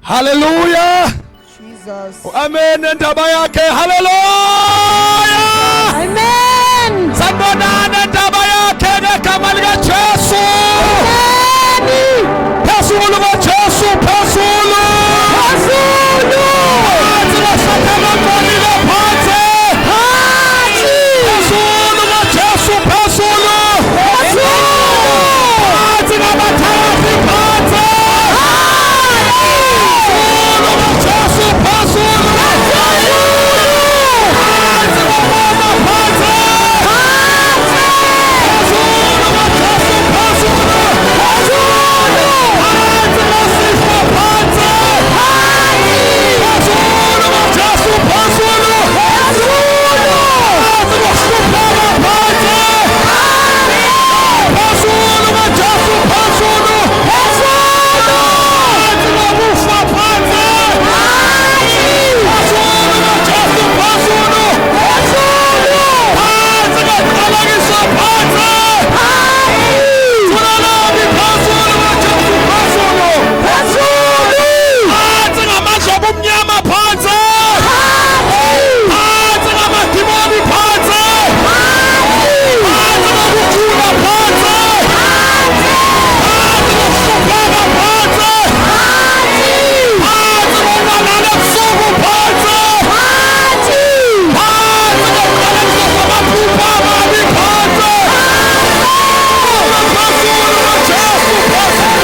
Hallelujah. Jesus. Amen ndaba yakhe. Hallelujah. Amen. Sanibonani ndaba yakhe ngegama likaJesu. Amen. Phezulu koJesu, phezulu. Phezulu. Phansi koSathane ongcolile, phansi. Phansi. Phezulu koJesu, phezulu. Phezulu. Phansi ngabathakathi, phansi. Phezulu koJesu, phezulu. Phansi ngomama, phansi. Phezulu koJesu, phezulu. Phansi ngosifo, phansi. Phezulu koJesu, phezulu. Phansi ngokuhlupheka, phansi. Phezulu koJesu, phezulu. Phansi ngokufa, phansi. Phezulu koJesu, phezulu. Phansi ngokuqalekiswa, phansi. Thulelani, phezulu koJesu, phezulu. Phansi ngamandla obumnyama, phansi. Phansi ngamadimoni, phansi. Phansi ngokugula, phansi. Phansi ngokuhlupheka, phansi. Phansi ngokungalali ebusuku, phansi. Phansi ngokuqalekiswa kwamaphupho amabi, phansi. Phezulu koJesu, phezulu.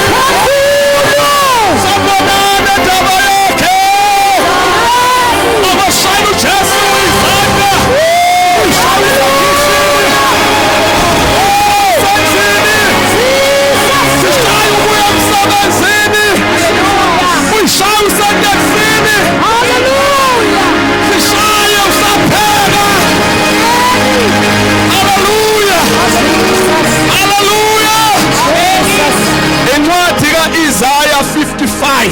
Sanibonani ndaba yakhe. Abashayela uJesu izandla. Uyishayela ekhishini. Emsebenzini. Sishaya ubuya emsebenzini. Uyishaya usetekisini. Sishaye usapheka. Haleluya. Haleluya. Incwadi kaIsaya 55.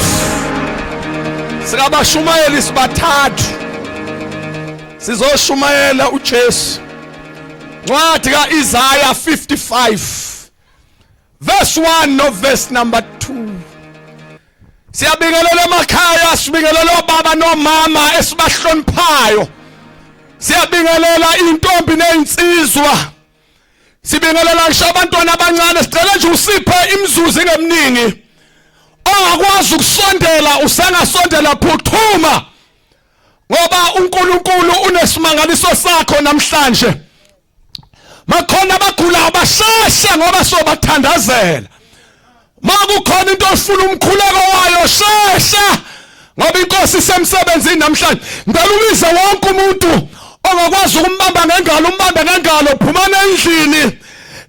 Sikabashumayeli sibathathu. Sizoshumayela uJesu. Incwadi kaIsaya 55 verse 1 no verse number 2. Siyabingelela emakhaya, sibingelela obaba nomama esibahloniphayo. Siyabingelela intombi nezinsizwa. Sibingelela ngisho abantwana abancane, sicela nje usiphe imizuzu engeminingi. Ongakwazi ukusondela usengasondela, phuthuma, ngoba uNkulunkulu unesimangaliso sakho namhlanje. Makhona abagulayo, basheshe ngoba sobathandazela. Makukhona into ofuna umkhuleko wayo, shesha ngoba inkosi isemsebenzini namhlanje. Ngicela ubize wonke umuntu ongakwazi ukumbamba ngengalo, umbambe ngengalo, phumana endlini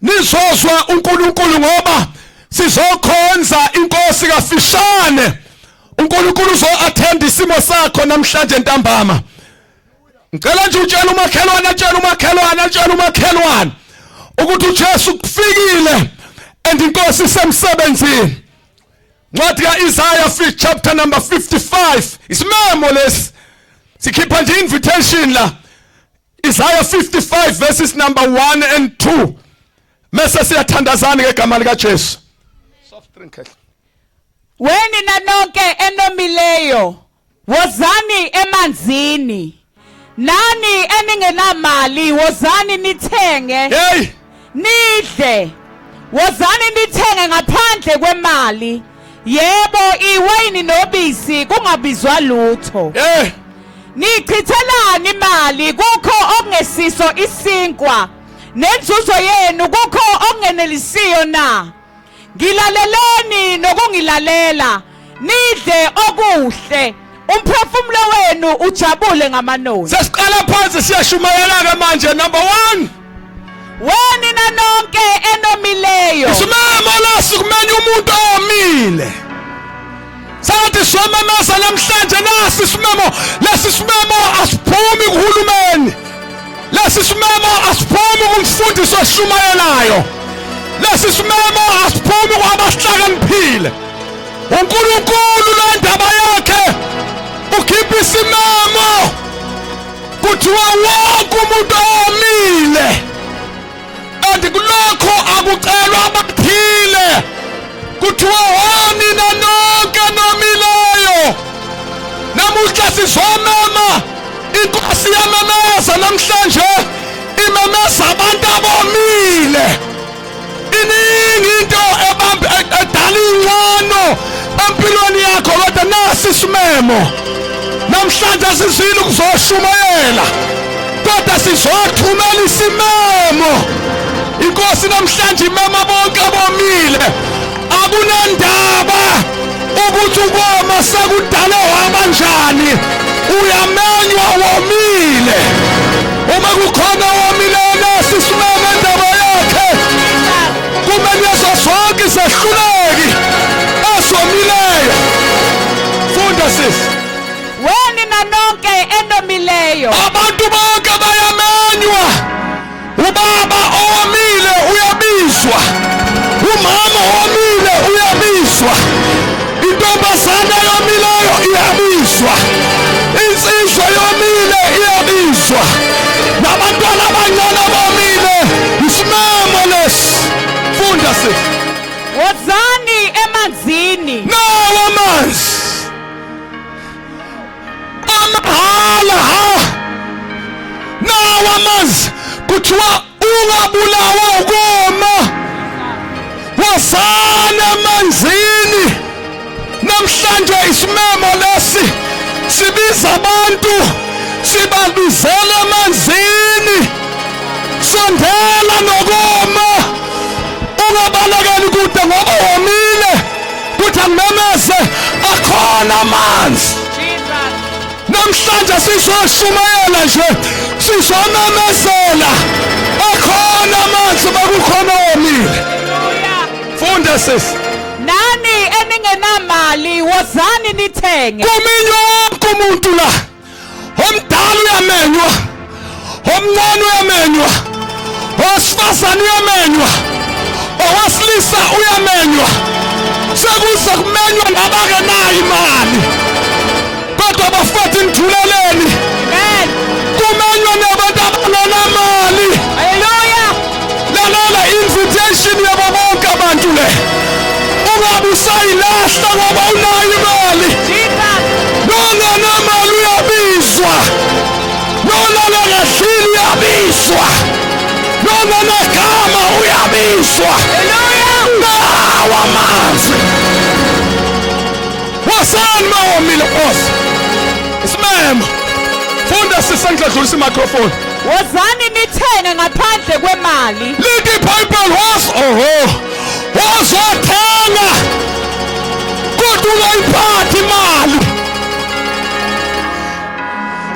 nizozwa uNkulunkulu ngoba sizokhonza inkosi kafishane. uNkulunkulu uzo-attend isimo sakho namhlanje ntambama. Ngicela nje utshela umakhelwane, atshela umakhelwane, atshela umakhelwane ukuthi uJesu kufikile and inkosi isemsebenzini. Ncwadi kaIsaiah chapter number 55, isimemo lesi, sikhipha nje invitation la. Isaiah 55 verses number 1 and 2, mase siyathandazana ngegama lika Jesu. Soft drink. Weni nonke enomileyo, wozani emanzini. Nani eningenamali, wozani nithenge, Hey. nidle. Wozani nithenge ngaphandle kwemali, yebo, iwayini nobisi kungabizwa lutho. Hey. Nichithelani imali kukho okungesiso isinkwa, nenzuzo yenu kukho okungenelisiyo na? Ngilaleleni nokungilalela, nidle okuhle, umphefumulo wenu ujabule ngamanoni. Sesiqala phansi, siyashumayela ke manje, number 1. Weni nanonke enomileyo. Isimemo lesi kumenya umuntu omile. Sathi somemeza namhlanje, nasi isimemo lesi. Simemo asiphumi kuhulumeni lesi, simemo asiphumi kumfundisi oshumayelayo lesi, simemo asiphumi kwabahlakaniphile. uNkulunkulu le ndaba yakhe ukhipha isimemo, kuthiwa wonke umuntu omile, and kulokho akucelwa abathile, kuthiwa wonina nonke nomileyo. Namhla sizomema, inkosi yamemeza namhlanje, imemeza abantu abomile. Iningi into ebambe edala inqano empilweni yakho, kodwa nasi isimemo namhlanje. Sizile ukuzoshumayela, kodwa sizothumela isimemo. Inkosi namhlanje imema bonke abomile. Akunandaba ukuthi ukoma sekudale wabanjani, uyamenywa womile. Uma kukhona womile, nasi isimemo endaba yakhe. Kumenyezwa zonke izehluleki ezomileyo. Funda, sisi. Wenina nonke enomileyo. Abantu bonke bayamenywa. Ubaba owomile uyabizwa, umama owomile uyabizwa, intombazana yomileyo iyabizwa, insizwa yomile iyabizwa, nabantwana abancane abomile. Isimemo lesi. Funda, sisi. Wozani emanzini. Nawo amanzi amahhala ha, nawo amanzi. Kuthiwa ungabulawa ukoma, wozani emanzini. Namhlanje isimemo lesi, sibiza abantu, sibabizela emanzini. Sondela nokoma, ungabalekeli kude ngoba womile. Kuthi angimemeze, akhona amanzi. Jesus. Namhlanje sizoshumayela nje, sizomemezela, akhona amanzi bakukhona womile. Hallelujah. Funda, sisi. Nani eningenamali, wozani nithenge. Kumenywa wonke umuntu la. Omdala uyamenywa, omncane uyamenywa, owesifazane uyamenywa, owesilisa uyamenywa, sekuze kumenywa nabangenayo imali. Kodwa bafethu, nithuleleni. Amen. Kumenywa nabantu abangenamali. Hallelujah. Lalela, invitation yabo bonke abantu le. Ungabe usayilahla ngoba unayo imali. Jesus. Nongenamali uyabizwa, nolala kahlili uyabizwa, nongenagama uyabizwa. Hallelujah. Nawa amanzi, wozani mawomile. Nkosi, isimemo. Funda, sisengidlulisa imicrophone. Wozani nithenge ngaphandle kwemali. Lithi iBhayibheli was oho, wozothenga kodwa ungayiphathi imali.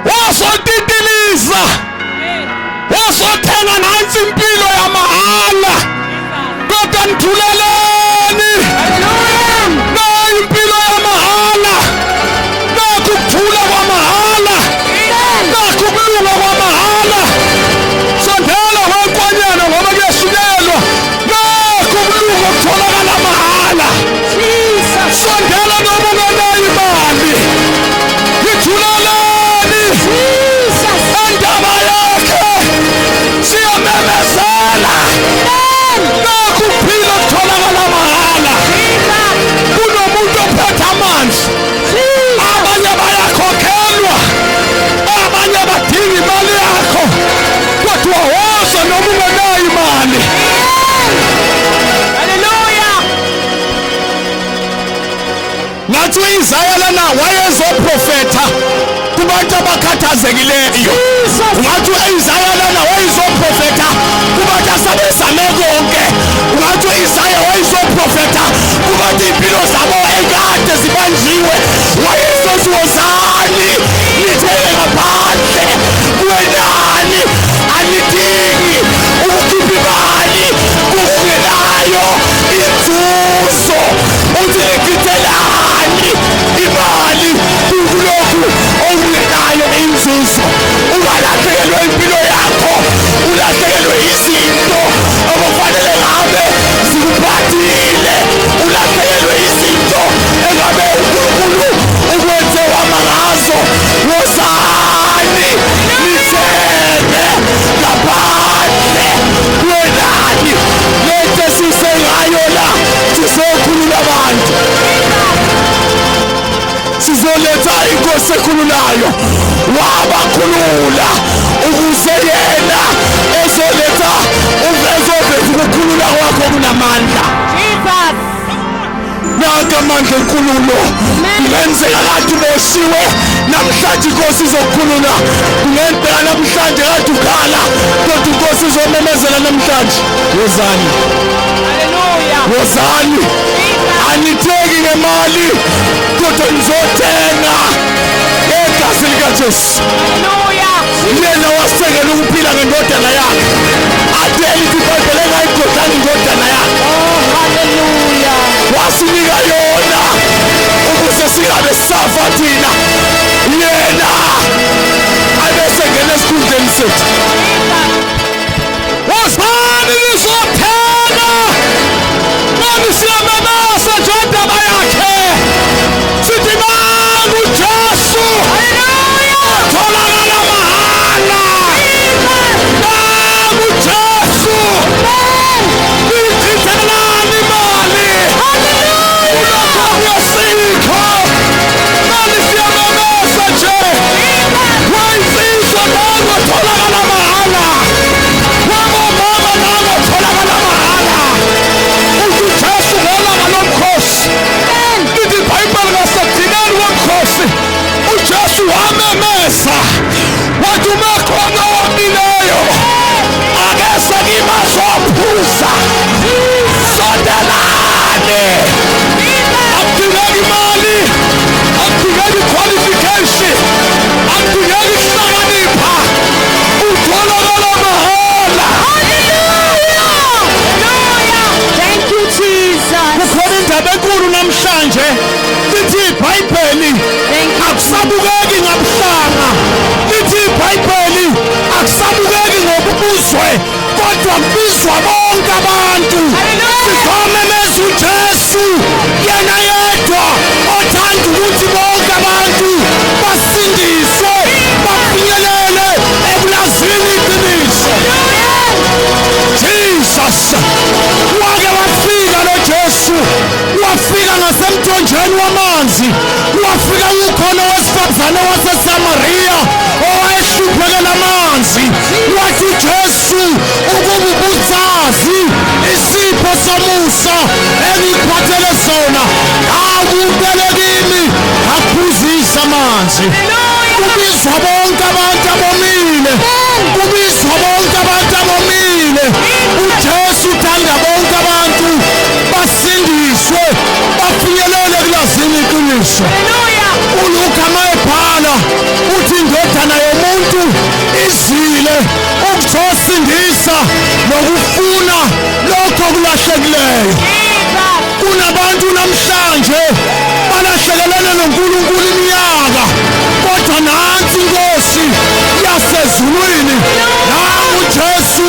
Wozotitiliza, wozothenga nansi impilo yamahhala. Kodwa nithuleleni, nayo impilo yamahhala, nakho ukuthula kwamahhala, nakho ukulunga kwamahhala. Sondela wenkonyana ngoba kuyashunyelwa. Nakho ukulunga okutholakala mahhala. Sondela noma ungenayo imali. Ngithuleleni endaba yakhe, siyamemezela, nakho ukuphila okutholakala mahhala. Kunomuntu ophethe amanzi. Abanye bayakhokhelwa, abanye badinga imali yakho, kodwa woza noma ungenayo imali. Hallelujah. Ngathi uIsaya lana wayezoprofetha kubantu abakhathazekileyo. Ngathi uIsaya lana wayezoprofetha kubantu asebezame konke. Ngathi uIsaya wayezoprofetha kubantu impilo zabo ekade zibanjiwe. Wayezothi, "Wozani nithenge ngaphandle kwenani. Anidingi ukukhipha imali kungenayo inzuzo." Uthi, "Nichithelani imali kulokhu okungenayo inzuzo?" Ungalahlekelwe impilo yakho, ulahlekelwe izinto okufanele ngabe zikuphathile, ulahlekelwe izinto engabe uNkulunkulu ukwenze wama ngazo. Wozani nithenge ngaphandle kwenani. Lento esisengayo la, sizokhulula abantu, sizoletha Inkosi ekhululayo, wabakhulula ukuze yena ezoletha, ezovetha ukukhulula kwakho kunamandla. Jesus. Nanka amandla enkululo. Kungenzeka kade uboshiwe, namhlanje inkosi izokukhulula. Kungenzeka namhlanje kade ukhala, kodwa inkosi izomemezela namhlanje. Wozani. Hallelujah. Wozani. Anithengi ngemali, kodwa nizothenga ngegazi likaJesu. Hallelujah. Yena wasekela ukuphila ngendodana yakhe, ade lithi iBhayibheli engayigodlanga indodana yakhe. Oh, hallelujah. Wasinika yona ukuze singabe safa thina, yena abesengena esikhundleni sethu. Wozani nizothenga. Nami siyamemeza nje indaba yakhe, sithi nangu Jesu tholakala mahala, nangu Jesu, ichithelani imali ulokho kuyasikho. Nami siyamemeza nje wayinsizwa, nangu tholakala mahala, wabomama, nangu tholakala mahala. Uthi uJesu ngelanga lomkhosi, lithi iBhayibheli ngasekugcineni komkhosi uJesu wamemeza wathi, uma khona omileyo akeze kimi azophuza. Sondelani, akudingeki imali, akudingeki qualification, akudingeki kuhlakanipha, utholakala mahala. Thank you, Jesus. Kukhona indaba enkulu namhlanje. Lithi iBhayibheli Thank you. akusabukeki ngabuhlanga, lithi iBhayibheli akusabukeki ngobuzwe, kodwa kubizwa bonke abantu. Sizomemeza uJesu, yena yedwa othanda ukuthi bonke abantu basindiswe, bafinyelele ekulazini iqiniso. Jesus wake wafika lo Jesu, wafika ngasemthonjeni wamanzi, wafika kukhona wesifazane waseSamaria owayehluphekela amanzi. Wathi Jesu, ukuba ubusazi isipho somusa engikuphathele sona, akubele kimi akuphuzisa amanzi. Kubizwa bonke abantu abomile, kubizwa bonke abantu abomile. UJesu uthanda bonke abantu basindiswe, bafinyelele kulazini iqiniso. ULuka mayebhala uthi indodana yomuntu izile ukuzosindisa nokufuna lokho okulahlekileyo. Kunabantu namhlanje balahlekelene noNkulunkulu iminyaka, kodwa nansi inkosi yasezulwini, nangu Jesu,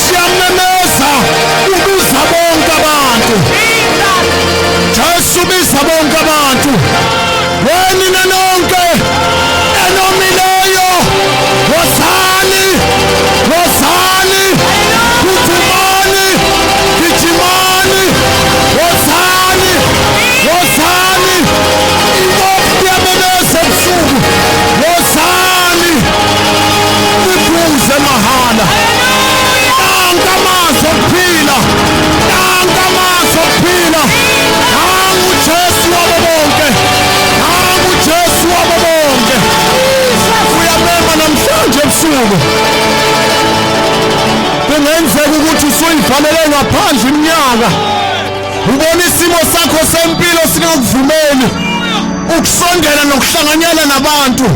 siyamemeza, ubiza bonke abantu. Jesu biza bonke abantu. Wenina nonke enomileyo, wozani, wozani, phuthumani, gijimani, wozani, wozani. Inkosi iyamemeza ebusuku, wozani niphuze mahala. Nanka amanzi okuphila, nanka amanzi okuphila, nangu Jesu wabo bonke, nangu Jesu wabo bonke. Uyamema namhlanje ebusuku. Kungenzeka ukuthi usuyivalele ngaphandle iminyaka, ubona isimo sakho sempilo singakuvumeli ukusondela nokuhlanganyela nabantu,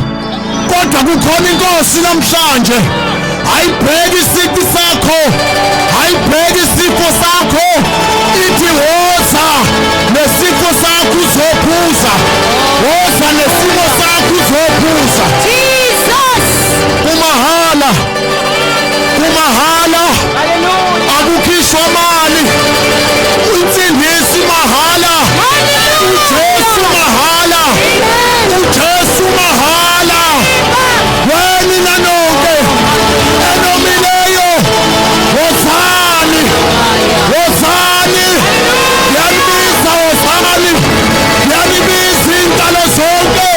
kodwa kukhona inkosi namhlanje. Ayibheki isici sakho, ayibheki isifo sakho, ithi woza nesifo sakho uzophuza, woza nesimo sakho uzophuza. Jesus. Kumahala, kumahala. Hallelujah. Akukhishwa mali, insindisi mahala, uJesu mahala, uJesu mahala. Wenina nonke enomileyo, wozani, wozani, ngiyanibiza, wozani, ngiyanibiza inkalo zonke.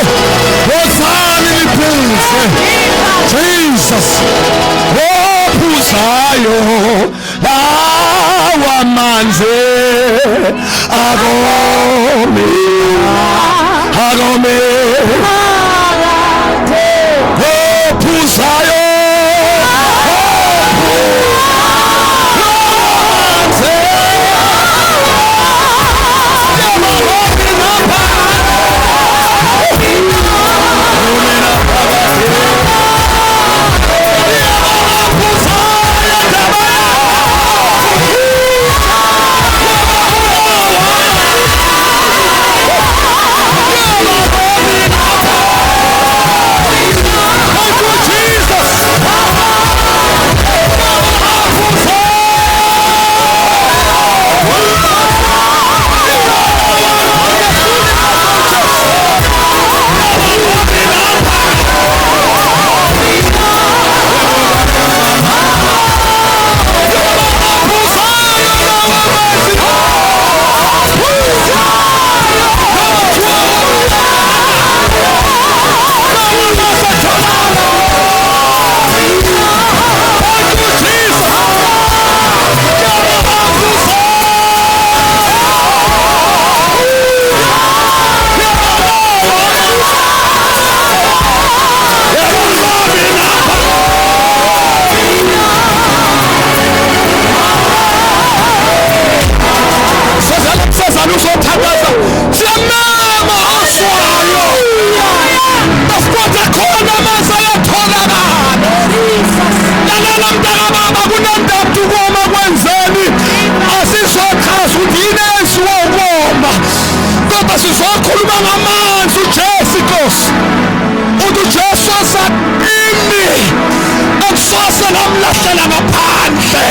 Ophuzayo lawa manzi akomi akomi ophuzayo Sizokhuluma ngamanzi uJesu Nkosi. Uthi uJesu asakimi akusose ngamlahlela ngaphandle.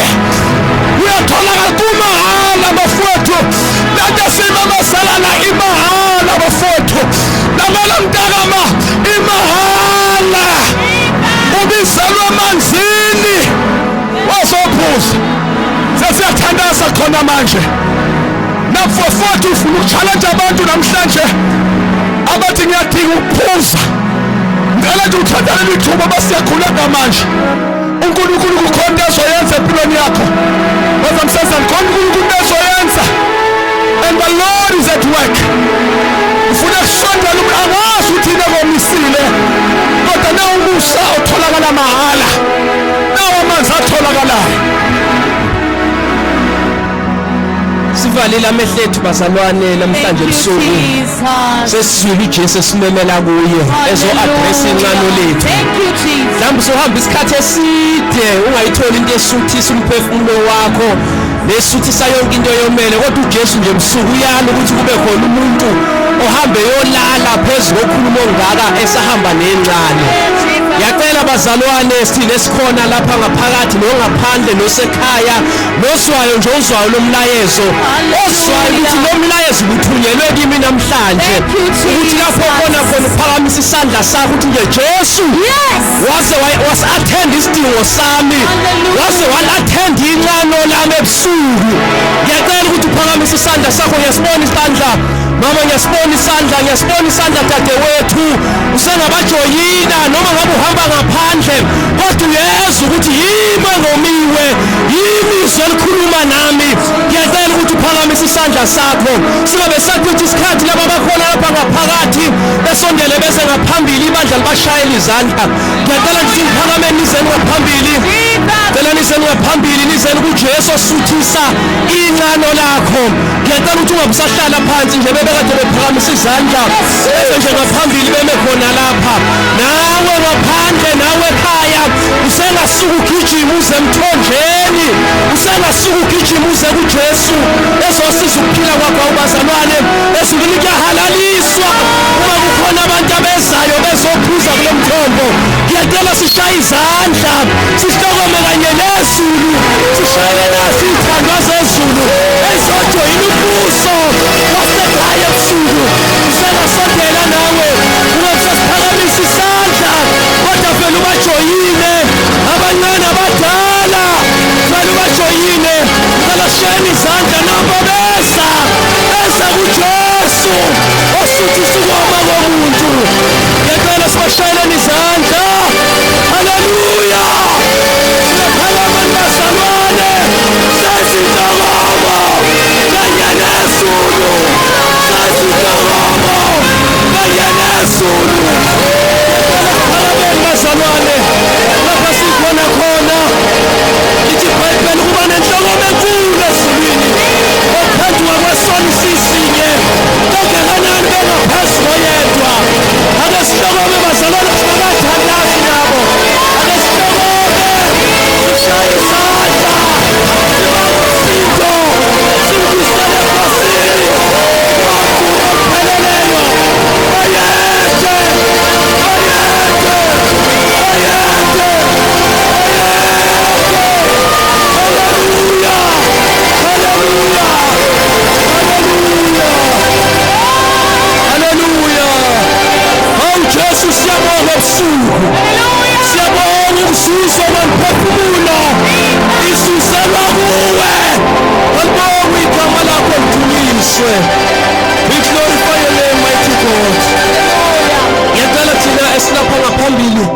Uyatholakala kumahhala bafowethu. Lento simamasela imahhala bafowethu. Namela mntakama imahhala. Ubizelwe amanzini wazophuza. Sesiyathandaza khona manje. Nafofothu ufuna ukuchallenge abantu namhlanje abathi ngiyadinga ukuphuza. Ngicela nje uthathe ithuba basiyakhuleka manje. uNkulunkulu kukhona ezoyenza empilweni yakho. Bazamsazana khona uNkulunkulu ezoyenza. And the Lord is at work. Ufuna kusondela umuntu angazi ukuthi yini ekomisile. Kodwa na umusa otholakala mahhala. Nawo amanzi atholakalayo. Sivalile amehlo ethu bazalwane namhlanje ebusuku. Sesizwile uJesu esimemela kuye ezo-address inxano lethu. Thank you Jesus. Mhlawumbe usuhamba isikhathi eside ungayitholi into esuthisa umphefumulo wakho nesuthisa yonke into yomele, kodwa uJesu nje ebusuku uyala ukuthi kube khona umuntu ohambe yolala phezu kokhuluma ongaka esahamba nencane. Ngiyacela bazalwane sithine esikhona lapha ngaphakathi nongaphandle nosekhaya noswayo nje uzwayo lomlayezo oswayo ukuthi lo mlayezo uthunyelwe kimi namhlanje, ukuthi lapho khona khona uphakamisa isandla sakho uthi nje Jesu waze was-attend isidingo sami, waze wal-attend inxano lami ebusuku. Ngiyacela ukuthi uphakamise isandla sakho. Ngiyasibona isandla mama, ngiyasibona isandla, ngiyasibona isandla dadewethu. Usengabajoyina noma ngabe uhamba ngaphandle, kodwa uyezwa ukuthi yimi engomiwe, yimi izwi elikhuluma nami. Ngiyacela ukuthi uphakamise isandla sakho. Singabe sakuthi isikhathi laba abakhona lapha ngaphakathi besondele bese ngaphambili, ibandla libashayela izandla. Ngiyacela ukuthi niphakameni nizeni ngaphambili. Cela nizeni ngaphambili, nizeni kuJesu osuthisa inxano lakho. Ngiyacela ukuthi ungabusahlala phansi nje bebekade bephakamisa izandla bese nje ngaphambili beme khona lapha. Nawe ngaphandle, nawe ekhaya, usengasuka ugijima uze emthonjeni, usengasuka ugijima uze kuJesu ezosiza ukuphila kwakho bazalwane. Ezulwini kuyahalaliswa uma kukhona abantu abezayo bezophuza kulo mthombo. Ngiyacela sishaye izandla, sihlokome kanye nezulu, sishayele naso iy'thandwa zezulu ezizojoyina umbuso wasekhaya ebusuku. Usengasondela nawe, ungasasiphakamisa isandla, kodwa vele ubajoyine abancane abadala, vele ubajoyine. Ngicela sishayeni izandla nabo beza beza kuJesu osuthisa ukoma komuntu. Ngiyacela sibashayeleni izandla. Haleluya! Siyaphakama bazalwane. Induduzo nomphefumulo isuselwa kuwe. Alibongwe igama lakho lidunyiswe. We glorify your name, mighty God. Ngiyacela thina esilapha ngaphambili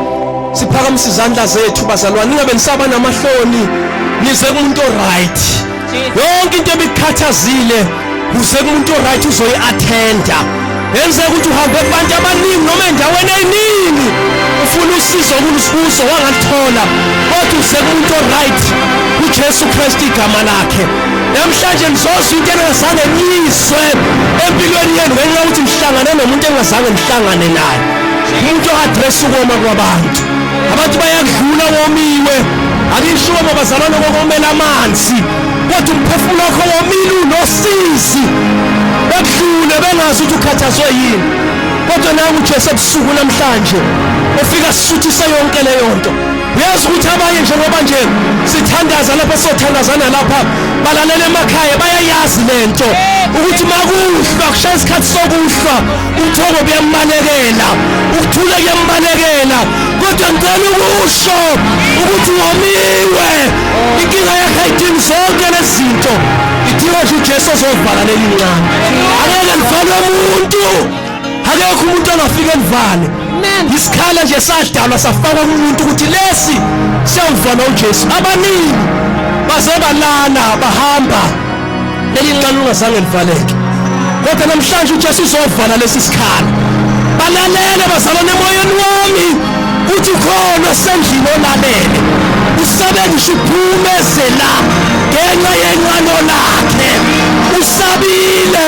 siphakamise izandla zethu bazalwane, ningabe nisaba namahloni, nize kumuntu oright. Yonke into ebikukhathazile uze kumuntu oright uzoyi-attenda. Yenzeka ukuthi uhambe kubantu abaningi noma endaweni eyiningi ufuna usizo kuzo wangaluthola, kodwa uze kumuntu oright, uJesu Kristu igama lakhe. Namhlanje nizozwa into engazange niyizwe empilweni yenu ngenxa yokuthi nihlangane nomuntu engazange nihlangane naye, umuntu o-address ukoma kwabantu. Abantu bayakudlula womiwe, akisho uma bazalwane kokomela amanzi, kodwa umphefumulo wakho womile unosizi, bekudlule bengazi ukuthi ukhathazwe yini. Kodwa nangu uJesu ebusuku namhlanje ofika sisuthise yonke leyo nto. Uyazi ukuthi abanye njengoba nje sithandaza lapha, sothandazana lapha, balalela emakhaya, bayayazi lento ukuthi makuhlwa, kushaya isikhathi sokuhlwa, uthoko buyambalekela, ukuthula kuyambalekela. Kodwa ngicela ukusho ukuthi womiwe, inkinga yakhe ayidingi zonke lezi zinto, idinga nje uJesu ozovala leli ncane. Angeke livalwe umuntu, akekho umuntu ongafika elivale. Isikhala nje sadalwa safakwa kumuntu ukuthi lesi siyawuvala uJesu. Abaningi baze balala bahamba leli nxano ungazange livaleke, kodwa namhlanje uJesu uzovala lesi sikhala. Balalele bazalwane emoyeni wami uthi khona osendlini olalele usabe ngisho uphume la ngenxa yenqano lakhe, usabile.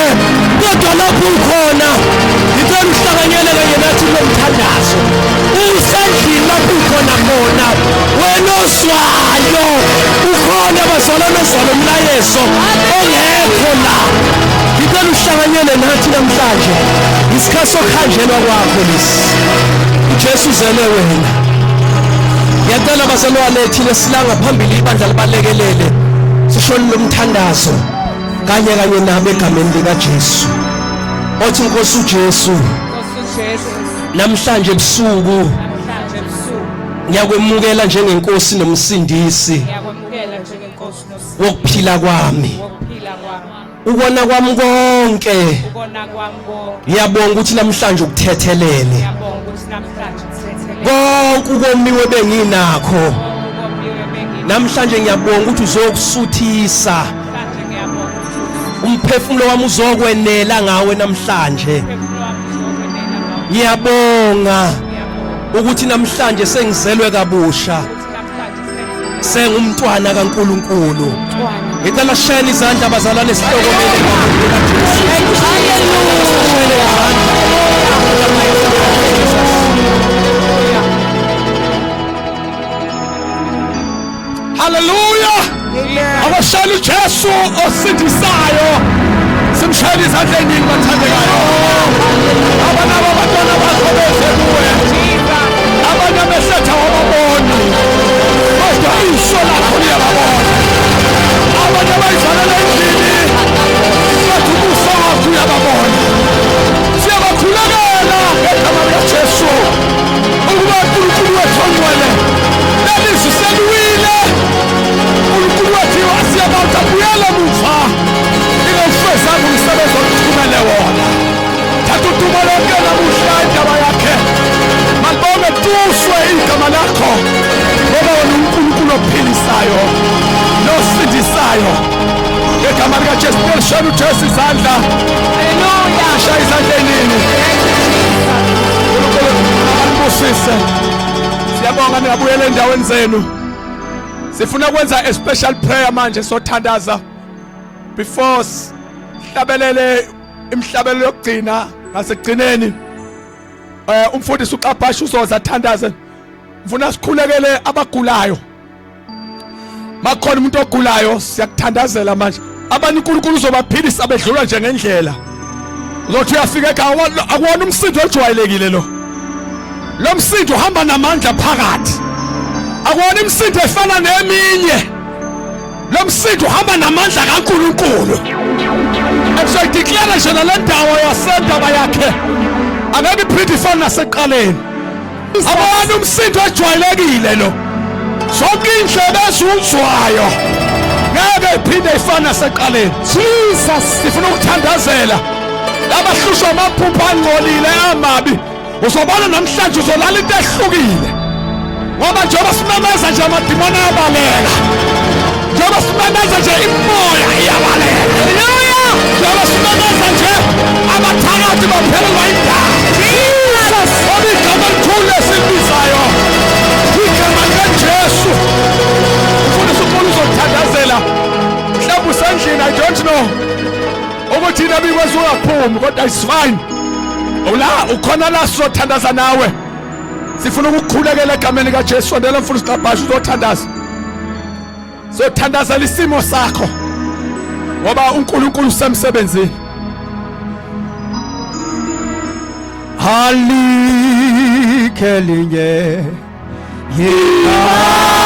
Kodwa lapho ukhona ngicela uhlanganyele kanye nathi kulo mthandazo. Usendlini lapho ukhona khona wena ozwayo, ukhona bazalwane ozwalo umlayezo ongekho la, ngicela uhlanganyele nathi namhlanje. Isikhathi sokuhanjelwa kwakho lesi, uJesu uzele wena. Ngiyacela bazalwane thina silanga phambili ibandla libalekelele sishoni lomthandazo kanye kanye nabo egameni likaJesu. Othi Nkosi uJesu, namhlanje ebusuku ngiyakwemukela njengenkosi nomsindisi wokuphila kwami, ukona kwami konke. Ngiyabonga ukuthi namhlanje ukuthethelele konke ukomiwe benginakho. Namhlanje ngiyabonga ukuthi uzokusuthisa umphefumulo wami, uzokwenela ngawe namhlanje. Ngiyabonga ukuthi namhlanje sengizelwe kabusha, sengumntwana kaNkuluNkulu. Ngicela shayela izandla bazalwane, sihlokomele. Shayela izandla. Haleluya! Abashayela uJesu osindisayo, simshayela izandla eningi bathandekayo. Abanabo abantwana bakho beze kuwe, abanye amehlo ethu awababoni, kodwa iso lakho liyababona. Abanye abayivalela endlini, kodwa ubuso wakho uyababona. Siyabakhulekela ngegama likaJesu ukuba uNkulunkulu wethu ongcwele, lelizwi seliwile, uNkulunkulu wethu asiyabawuthi abuyele muva ingawufezanga umsebenzi othumele wona. Thatha udumo lonke namuhla, indaba yakhe malibonge, tuswe igama lakho, ngoba wena uNkulunkulu ophilisayo nosindisayo. Ngegama likaJesu, lishayela uJesu izandla. Shaya izandla eningi. uNkulunkulu anibusise. Siyabonga, ningabuyela endaweni zenu. Sifuna ukwenza a special prayer manje, sothandaza before sihlabelele imhlabelo yokugcina. Ngasekugcineni umfundisi uXabhasha uzoza athandaze. Mfuna sikhulekele abagulayo. Makhona umuntu ogulayo, siyakuthandazela manje. Abanye uNkulunkulu uzobaphilisa bedlula nje ngendlela. Uzothi uyafika ekhaya, akuwona umsindo ojwayelekile lo. Lo msindo uhamba namandla phakathi, akuwona imisindo efana neminye. Lo msindo uhamba namandla kaNkulunkulu. Esoyideclare nje nale ndawo yasendaba yakhe angeke iphinde ifane nasekuqaleni. Abona umsindo ojwayelekile lo. Zonke indlebe ezuzwayo ngeke iphinde ifane naseqaleni. Jesus. Sifuna ukuthandazela labahlushwa amaphupho angcolile amabi. Uzobona namhlanje uzolala into ehlukile, ngoba njengoba simemeza nje amadimoni ayabaleka, njengoba simemeza nje imoya iyabaleka, njengoba simemeza nje abathakathi baphelelwa indawo. Ngoba igama elikhulu esilibizayo igama likaJesu. Mfundisi uPaul uzothandazela. Mhlawumbe usendlini, I don't know ukuthi yini abikwazi ungaphumi, kodwa it's fine. Ula ukhona la, sizothandaza nawe. Sifuna ukukhulekela egameni likaJesu. Sondela mfundisi Gqabhashe, uzothandaza. Sothandazela isimo sakho, ngoba uNkulunkulu usemsebenzini. Alikho elinye igama.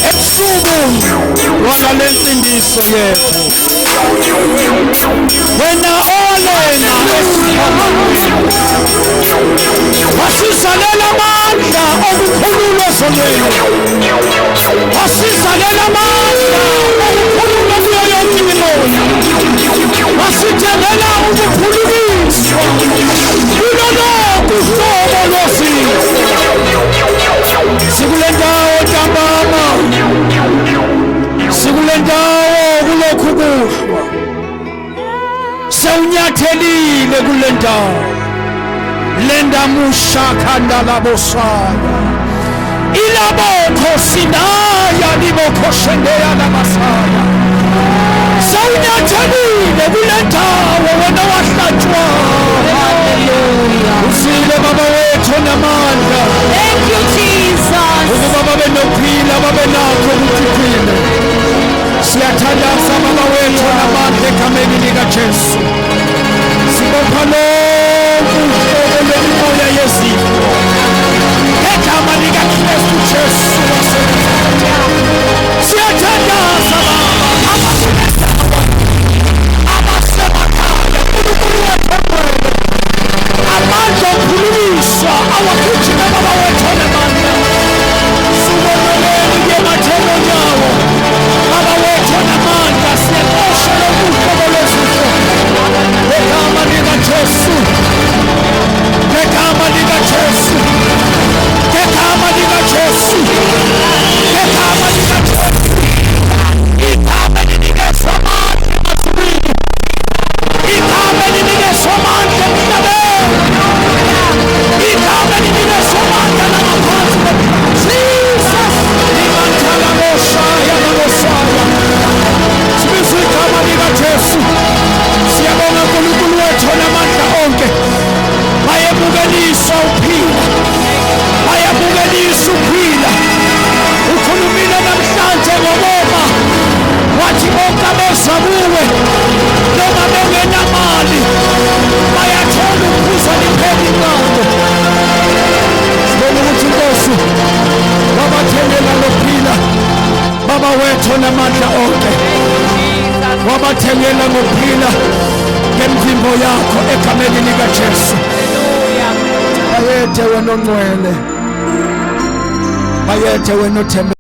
Ebusuku wona lensindiso yethu, wena owalenga esiphambanweni, wasizalela amandla okukhululwa ezonweni, wasizalela amandla okukhululwa kuyo yonke imimoya, wasithengela ukuphulukiswa kulo lonke uhlobo lwesifo. Sikule ndawo ntambama, sikule ndawo kulokhu kuhlwa, sewunyathelile kule ndawo lendamusha khanda labosaya ilabokho sinaya libokho shendeya lamasaya. Sewunyathelile kule ndawo wena wahlatshwa. Hallelujah. Usile baba wethu onamandla. Thank you, Jesus. Ukuba babe nokuphila, babe nakho ukuthithile. Siyathandaza baba wethu onamandla egameni likaJesu. Sibopha lonke uhlobo lwemimoya yezifo ngegama likaKristu Jesu waseNazaretha. Siyathandaza baba, abakulendawo, abasemakhaya, Nkulunkulu wethu ongcwele, amandla okuphulukiswa awagijime baba wethu onamandla. Sukomeleni kuye nyawo baba wethu onamandla. Siyaqosha lonke uhlobo lwezifo ngegama likaJesu, ngegama likaJesu, ngegama likaJesu, ngegama likaJesu. Igama elinikezwa amandla emazulwini, igama elinikezwa amandla emhlabeni, igama elinikezwa amandla nangaphansi. Jesus limantala moshaya namosaya. Sibiza igama likaJesu. Siyabonga Nkulunkulu wethu onamandla onke. Bayemukeliswa uphila, bayamukelisa uphila. Ukhulumile namhlanje ngokoma, wathi bonke abeza kuwe noma bengenamali bayathola ukuphuza liphela inqando. Sibonga ukuthi inkosi wabathengela lokuphila baba wethu onamandla onke, wabathengela ngokuphila ngemvimbo yakho egameni likaJesu. Bayethe wena ongcwele, bayethe wena othembe.